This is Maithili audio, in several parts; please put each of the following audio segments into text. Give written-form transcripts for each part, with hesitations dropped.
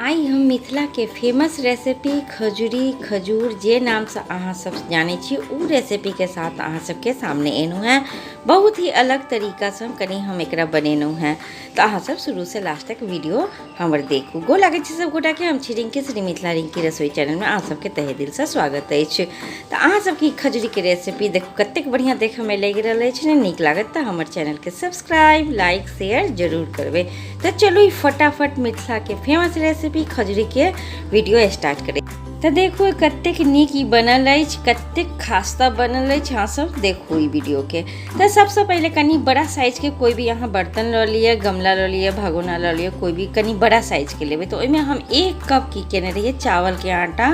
आइ हम मिथिलाके फेमस रेसिपी खजूरी खजूर जे नामसँ अहाँ सब जानै छी ओ रेसिपीके साथ अहाँ सबके सामने एलहुँ हेँ। बहुत ही अलग तरीकासँ हम कनि हम एकरा बनेलहुँ हेँ, तऽ अहाँ सब शुरूसँ लास्ट तक वीडियो हमर देखू। गोर लागै छी सब गोटाके, हम छी रिंकी, श्री मिथिला रिंकी रसोई चैनलमे अहाँ सबके तहे दिलसँ स्वागत अछि। तऽ अहाँ सबके ई खजूरीके रेसिपी देखू कतेक बढ़िआँ देखऽमे लागि रहल अछि ने, नीक लागत तऽ हमर चैनलके सब्सक्राइब लाइक शेयर जरूर करबै। तऽ चलू ई फटाफट मिथिलाके फेमस रेसिपी खजूरीके वीडियो स्टार्ट करै। तऽ देखू कतेक नीक ई बनल अछि, कतेक खास्ता बनल अछि, अहाँ सब देखू ई वीडियोके। तऽ सबसँ पहिले कनि बड़ा साइजके कोइ भी अहाँ बर्तन लऽ लिअ, गमला लऽ लिअ, भगोना लऽ लिअ, कोइ भी कनि बड़ा साइजके लेबै। तऽ ओहिमे हम 1 कप की केने रहियै चावलके आटा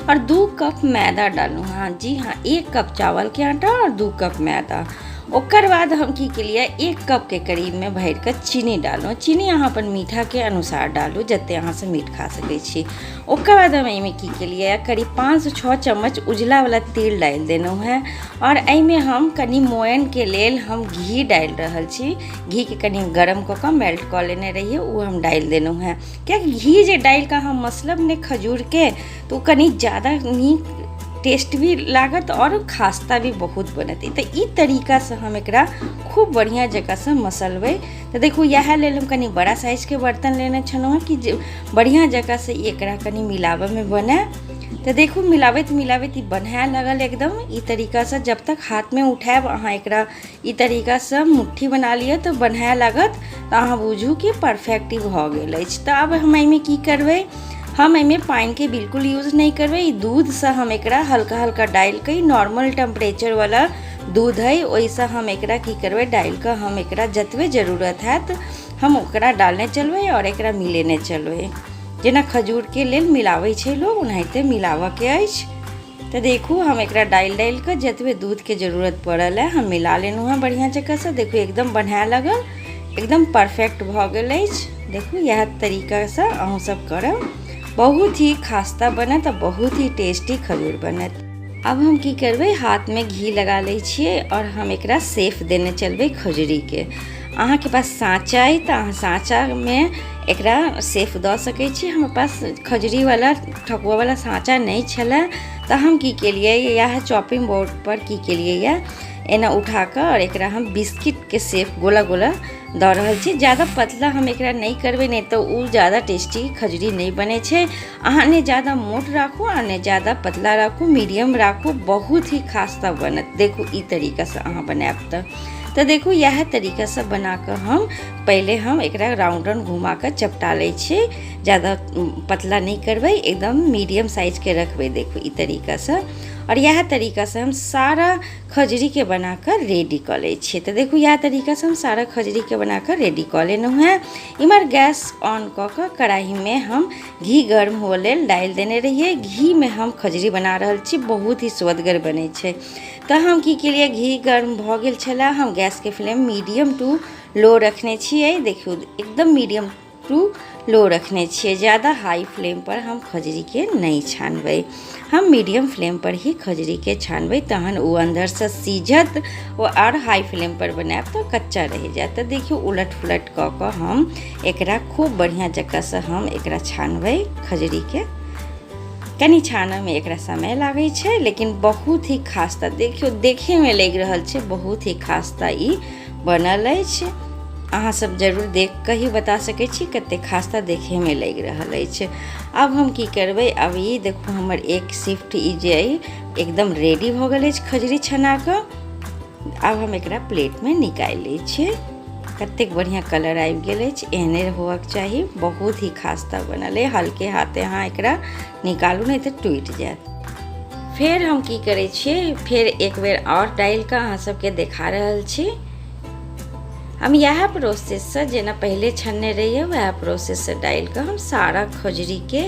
और 2 कप मैदा डाललहुँ। हाँ जी हाँ, 1 कप चावलके आटा और 2 कप मैदा। ओकर बाद हम की केलियै 1 कपके करीबमे भरिकऽ चीनी डाललहुँ। चीनी अहाँ अपन मीठाके अनुसार डालू, जते अहाँ सब मीठ खा सकै छी। ओकर बाद हम एहिमे की केलियै करीब 5 से 6 चम्मच उजलावला तेल डालि देलहुँ हेँ और एहिमे हम कनि मोयनके लेल हम घी डालि रहल छी। घीके कनि गरम कऽ कऽ मेल्ट कऽ लेने रहियै, ओ हम डालि देलहुँ हेँ, कियाकि घी जे डालि कऽ अहाँ मसलब ने खजूरके तऽ ओ कनि ज्यादा नीक टेस्ट भी लागत आओर खास्ता भी बहुत बनत। तऽ ई तरीकासँ हम एकरा खूब बढ़िआँ जकाँसँ मसलबै। तऽ देखू इएह लेल हम कनि बड़ा साइजके बर्तन लेने छलहुँ हेँ कि जे बढ़िआँ जकाँसँ ई एकरा कनि मिलाबऽमे बनय। तऽ देखू मिलाबैत मिलाबैत ई बनाय लागल एकदम ई तरीकासँ। जब तक हाथमे उठायब अहाँ एकरा ई तरीकासँ मुट्ठी बना लिअ तऽ बनाय लागत, तऽ अहाँ बुझू कि परफेक्ट ई भऽ गेल अछि। तऽ आब हम एहिमे की करबै, हम एहिमे पानिके बिल्कुल यूज नहि करबै। ई दूधसँ हम एकरा हल्का हल्का डालि कऽ, ई नॉर्मल टेम्परेचरवला दूध हइ, ओहिसँ हम एकरा की करबै डालि कऽ हम एकरा जतबे जरूरत हैत हम ओकरा डालने चलबै आओर एकरा मिलेने चलबै। जेना खजूरके लेल मिलाबै छै लोक ओनाहिते मिलाबऽके अछि। तऽ देखू हम एकरा डालि डालि कऽ जतबे दूधके जरूरत पड़ल है हम मिला लेलहुँ हेँ बढ़िआँ जकाँसँ। देखू एकदम बनाय लागल, एकदम परफेक्ट भऽ गेल अछि। देखू इएह तरीकासँ अहूँ सब करब, बहुत ही खास्ता बनत आ बहुत ही टेस्टी खजूर बनत। आब हम की करबै, हाथमे घी लगा लै छियै आओर हम एकरा सेफ देने चलबै खजूरीके। अहाँके पास साँचा अइ तऽ अहाँ साँचामे एकरा सेफ दऽ सकै छी। हमरा पास खजूरीवला ठकुआवला साँचा नहि छलै तऽ हम की केलियै इएह चॉपिंग बोर्ड पर की केलियै यऽ एना उठा कऽ आओर एकरा हम बिस्किटके सेफ गोला गोला दऽ रहल छी। ज्यादा पतला हम एकरा नहि करबै, नहि तऽ ओ ज्यादा टेस्टी खजूरी नहि बनै छै। अहाँ नहि ज्यादा मोट राखू आ नहि ज्यादा पतला राखू, मीडियम राखू, बहुत ही खास्ता बनत। देखू ई तरीकासँ अहाँ बनायब तऽ देखू इएह तरीकासँ बनाकऽ हम पहिले हम एकरा राउंड राउंड घुमा कऽ चपटा लै छियै। ज्यादा पतला नहि करबै, एकदम मीडियम साइजके रखबै। देखू ई तरीकासँ, आओर इएह तरीकासँ हम सारा खजूरीके बनाकऽ रेडी कऽ लै छियै। तऽ देखू इएह तरीकासँ हम सारा खजूरीके बनाकऽ रेडी कऽ लेलहुँ हेँ। इम्हर गैस ऑन कऽ कऽ कढ़ाइमे हम घी गर्म हुअ लेल डालि देने रहियै। घीमे हम खजूरी बना रहल छी, बहुत ही सुअदगर बनै छै। तऽ हम की केलियै, घी गर्म भऽ गेल छलै, हम गैसके फ्लेम मीडियम टू लो रखने छियै। देखियौ एकदम मीडियम टू लो रखने छियै, ज्यादा हाई फ्लेम पर हम खजूरीके नहि छानबै, हम मीडियम फ्लेम पर ही खजूरीके छानबै, तहन ओ अन्दरसँ सीझत। ओ आओर हाई फ्लेम पर बनायब तऽ कच्चा रहि जायत। तऽ देखियौ उलट पुलट कऽ कऽ हम एकरा खूब बढ़िआँ जकाँसँ हम एकरा छानबै खजूरीके। कनि छानऽमे एकरा समय लागै छै, लेकिन बहुत ही खास्ता देखियौ देखैमे लागि रहल छै, बहुत ही खास्ता ई बनल अछि। अहाँ सब जरूर देख कऽ ही बता सकै छी कतेक खास्ता देखैमे लागि रहल अछि। आब हम की करबै, आब ई देखू हमर एक शिफ्ट ई जे अइ एकदम रेडी भऽ गेल अछि खजूरी छना कऽ। आब हम एकरा प्लेटमे निकालि लै छियै। कतेक बढ़िआँ कलर आबि गेल अछि, एहने होअके चाही। बहुत ही खास्ता बनल अइ। हल्के हाथे अहाँ एकरा निकालू, नहि तऽ टूटि जायत। फेर हम की करै छियै, फेर एक बेर आओर डालि कऽ अहाँ सबके देखा रहल छी। हम इएह प्रोसेससँ जेना पहिले छनने रहियै वएह प्रोसेससँ डालि कऽ हम सारा खजूरीके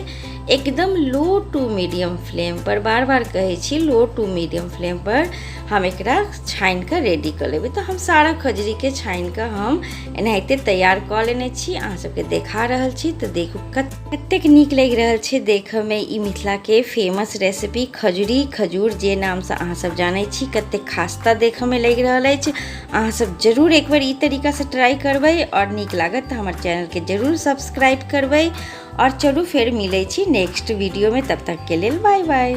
एकदम लो टू मीडियम फ्लेम पर, बार बार कहै छी लो टू मीडियम फ्लेम पर हम एकरा छानि कऽ रेडी कऽ लेबै। तऽ हम सारा खजूरीके छानि कऽ हम एनाहिते तैयार कऽ लेने छी, अहाँ सबके देखा रहल छी। तऽ देखू कतेक नीक लागि रहल छै देखऽमे ई मिथिलाके फेमस रेसिपी खजूरी खजूर जे नामसँ अहाँ सब जानै छी, कतेक खास्ता देखऽमे लागि रहल अछि। अहाँ सब जरूर एक बेर ई तरीकासँ तरीकासँ ट्राइ करबै आओर नीक लागत तऽ हमर चैनलके जरूर सब्सक्राइब करबै। आओर चलू फेर मिलै छी नेक्स्ट वीडियोमे, तब तकके लेल बाय बाय।